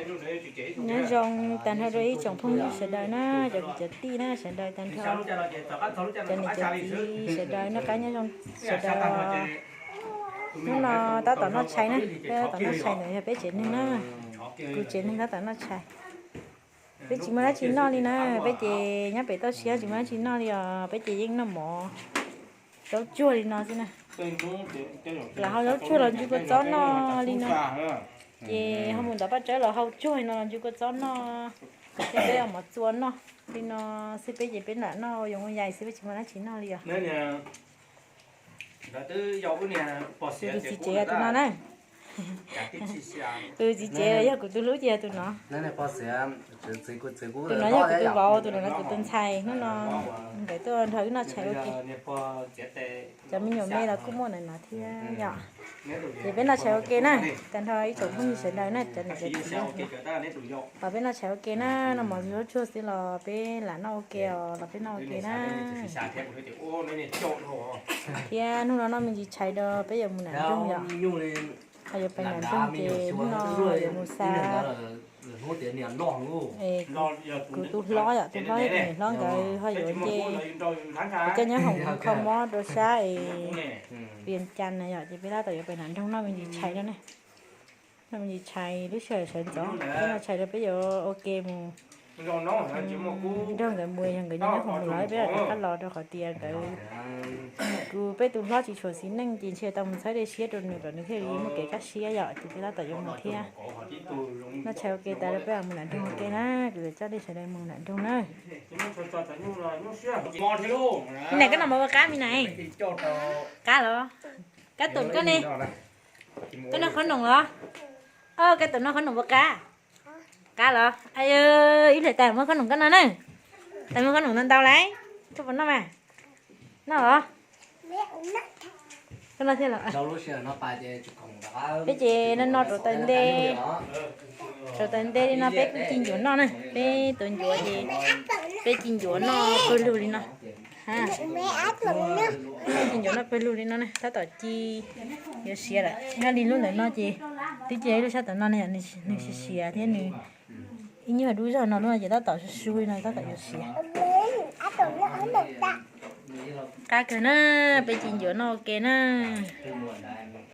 Nyob zoo tag nrho rau ib tsoom phooj ywg sawv daws na, cov kwv cov tij na, sawv daws tag nrho, cov niam cov txiv sawv daws noj qab nyob zoo sawv daws. Hnub no tab tom noj tshais na, peb tab tom noj tshais ntawm yog peb tsev neeg na, kuv tsev neeg tab tom noj tshais. Peb tsis muaj dab tsi noj li na, peb ces nyob pem toj siab tsis muaj dab tsi noj li os, peb ces yeej noj mov zaub tsuag li no xwb na. Lam hau zaub tsuag los ntsw kua txob noj li no, ces ho mus ntov paj tsawb los hau tsuag li no los ntsw kua txob noj, thiab peb ua mov txua noj li no xwb, peb ces peb lam noj yoov ua yais xwb, peb tsis muaj dab tsi noj li os. Tus txiv tsev tus no na. Tus txiv tsev yog kuv tus hlub ces yog tus no. Tus no yog kuv tus vauv, tus no yog kuv tus ntxhais. Hnub no nkawd tuaj nrog wb noj tshais ua ke. Cov me nyuam me los kuj muaj ntawm no thiab yom. Ces peb noj tshais ua ke na, tag nrho ib tsoom phooj ywg sawv daws na, cov niam cov txiv, los peb noj tshais ua ke na, noj mov zaub tsuag xwb los peb lam noj ua ke os, los peb noj ua ke na. Thiab hnub no noj me ntsis tshais rau peb yuav mus nram nroog yom. Ho yuav pais nram nroog ces hnub no yuav mus xa kuv tus hlob yom, tus hlob thiab tus niam hlob nkawd ho yuav nce, coj nyob hoom kho mob rau sab es Vias Cas na yom, ces peb tab tom yuav pais nram nroog noj me ntsis tshais no ne. Noj me ntsis tshais lub sij hawm sawv ntxov, peb noj tshais rau peb yuav ua ke mus nrog nkawd mus, yog nkawd nyob nyob hoom los peb rov qab los rau qhov tias nkawd, kuv peb tus hlob tsis tshua xis neej ces ntshe tau mus txhawb dej siab rau nws kom nws thiaj li muaj kev kaj siab yom, ces peb tab tom yuav mus thiab. Noj tshais ua ke tas rau peb mus nram nroog ua ke na, kuv yuav coj nej sawv daws mus nram nroog na. Me nais, koj noj mov ua qab me nais? Qab los? Kab tus koj ne? Koj noj qhob noom los? Kab tus noj qhob noom ua qab? Qab los? Ib pliag tas muab qhob noom koj noj na. Tas muab qhob noom ntau ntau lauj, koj puas noj mas? Noj los? Koj noj thiab los? Peb ces no no rauv taws nte, rauv taws nte li no peb kuj ci ncuav noj na, peb tuav ncuav ces peb ci ncuav noj pawg lug li no. Ci ncuav noj pawg lug li no na, tab tom ci yuav siav lawm. Nyob li lub ntawm no ces twb cia ib lub sab tom no ne, nws siav siav thiab nws ib nyuag dub zog no, lub no ces tab tom su su li no tab tom yuav siav. Qab kawg na, peb ci ncuav noj ua ke na.